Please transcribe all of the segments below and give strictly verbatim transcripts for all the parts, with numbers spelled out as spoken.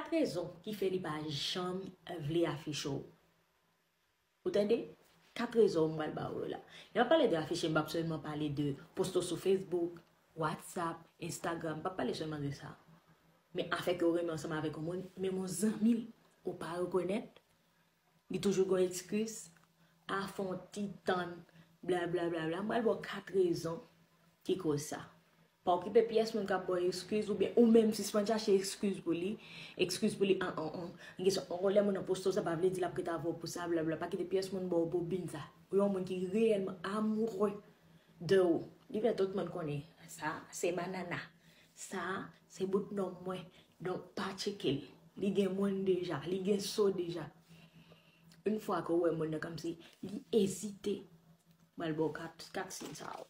Rezon ki fè li pa janm vle afiche w. Ou tande? Kat rezon m pral ba w yo la. Lè m ap pale de afiche, m p ap sèlman pale de poste w sou Facebook, WhatsApp, Instagram. M p ap pale sèlman de sa. Men afè ke w renmen ansanm avèk yon moun, menm yon zanmi l, ou pa rekonèt, li toujou gon eskiz, a fè yon ti tann, bla bla bla bla. M pral ba w kat rezon ki koz sa. Pa okipe pyès moun k ap ba w eskiz, oubyen ou menm sispann chache eskiz pou li, eskiz pou li, an, an, an. Gen sa, on lè moun nan poste w, sa pa vle di l ap ret avè w pou sa, bla bla. Pa kite pyès moun ba w bobin sa. Ou yon moun ki reyèlman amoureux de ou. Li fè tout moun konnen. Sa, se manana. Sa, se bout nonm mwen. Donk, pa tcheke l. Li gen moun deja. Li gen so deja. Yon fwa ke w wè moun nan kòmsi li ezite, m pral ba w kat, kat siy sa yo.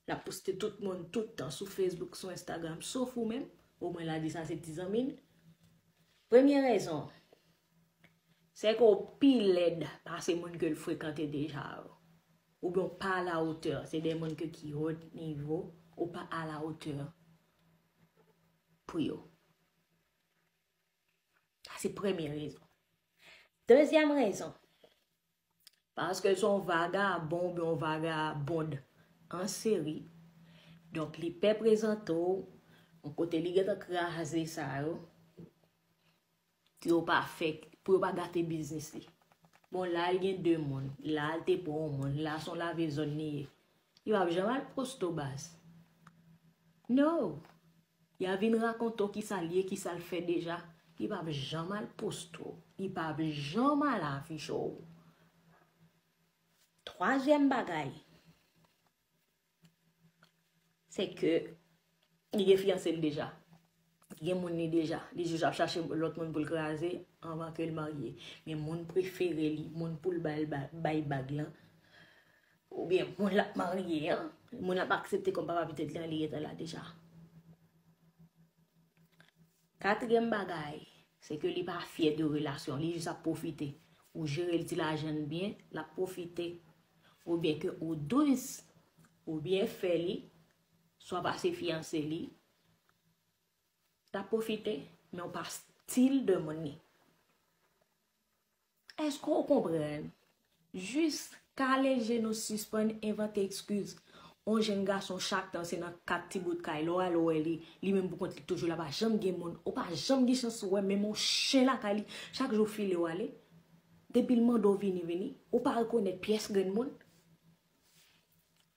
L ap poste tout moun tout tan sou Facebook, sou Instagram, sof ou menm. Omwen l a di sa se ti zanmi l. Premye rezon, se ke w pi lèd pase moun ke l frekante deja yo. Oubyen w pa a la otè, se de moun ke ki wòt nivo, ou pa a la otè pou yo. Sa se premye rezon. Dezyèm rezon, paske se yon vagabon oubyen yon vagabond an seri. Donk, li pè prezante w, yon kote li gentan kraze sa yo, pou yo pa fè, pou yo pa gate biznis li. Bon, la, l gen de moun. La, l te pran yon moun. La, se yon lave zòn li ye. Li p ap janm al poste w, baz. No. Li a vin rakonte w kisa l ye, kisa l fè deja. Li p ap janm al poste w. Li p ap janm al afiche w. Twazyèm bagay, se ke li gen fiyanse l deja. Li gen moun li deja. Li jis ap chache lòt moun pou l kraze anvan ke l marye. Men moun prefere li, moun pou l bay, bay, bay bag lan, oubyen moun l ap marye an, moun l ap aksepte kòm papa pitit li an, li gentan la deja. Katriyèm bagay, se ke li pa fyè de relasyon, li jis ap pwofite. Ou jere l ti lajan l byen, l ap pwofite. Oubyen ke ou dous, ou byen fè li, swa pase fiyanse li, l ap pwofite, men w pa stil de moun li. Èske w konprann? Jis kale je nou, sispann envante eskiz. On jèn gason, chak tan se nan kat ti bout kay. Lè w ale w wè li, li menm pou kont li toujou la, pa janm gen moun. Ou pa janm gen chans wè menm on chen lakay li. Chak jou file w ale. Depi l mande w vini, vini. Ou pa rekonèt pyès grenn moun.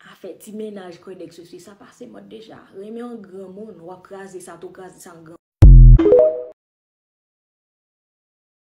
Afè ti mennaj, kwè nèg sesi, sa pase mòd deja. Renmen yon granmoun, w ap kraze sa tou, kraze sa yon gran